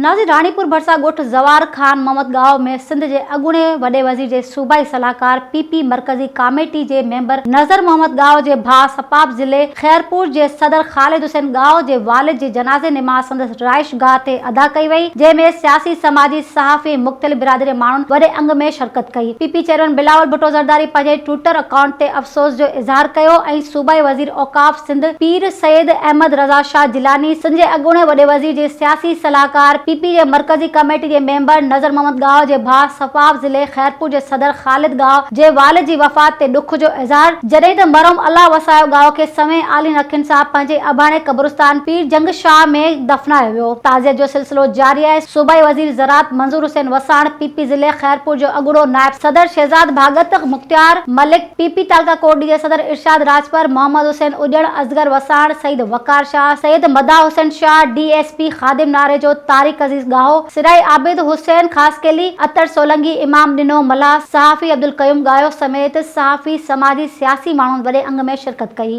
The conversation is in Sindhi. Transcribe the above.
نازي راڻيپور ڀرسان ڳوٺ زوار خان محمد ڳاهو ۾ سنڌ جي اڳوڻي وڏي وزير جي صوبائي صلاحڪار پي پي مرڪزي ڪاميٽي جي ميمبر نظر محمد ڳاهو جي ڀاء سپاپ ضلعي خيرپور جي صدر خالد حسين ڳاهو جي والد جي جنازي نماز سندس رهائش گاهه تي ادا ڪئي وئي جنهن ۾ سياسي سماجي صحافي ۽ مختلف برادري جي ماڻهن وڏي انگ ۾ شرڪت ڪئي. P P chairman Bilawal Bhutto Zardari پنهنجي ٽوئٽر اڪائونٽ تي افسوس جو اظهار ڪيو ۽ صوبائي وزير اوقاف سنڌ پير سيد احمد رضا شاهه جيلاني، سنڌ جي اڳوڻي وڏي وزير جي سياسي صلاحڪار، پي پي جي مرڪزي ڪميٽي جي ميمبر نظر محمد ڳاهو جي ڀاء صفاف ضلعي خيرپور جي صدر خالد ڳاهو جي والد جي وفات تي ڏک جو اظهار، جڏهن ته مرحوم الله وسايو ڳاهو کي سوين آلين اکين سان پنهنجي اباڻي قبرستان پير جنگ شاهه ۾ دفنايو ويو. تعزيت جو سلسلو جاري آهي، صوبائي وزير زراعت منظور حسين وساڻ، پي پي ضلعي خيرپور جو اڳوڻو نائب صدر شهزاد ڀاڳت، مختيار ملڪ، پي پي تعلقه ڪوٽ جي صدر ارشاد راڄپر، محمد حسين اڄڻ، اصغر وساڻ، سيد وقار شاهه، سيد مداح Hussain Shah, D S P خادم ناريجو، طارق عزيز ڳاهو، سرائي عابد حسين خاصخيلي، عطر سولنگي، امام ڏنو ملاح، صحافي عبدالقيوم ڳاهيو سميت صحافي، سماجي، سياسي ماڻهن وڏي انگ ۾ شرڪت ڪئي.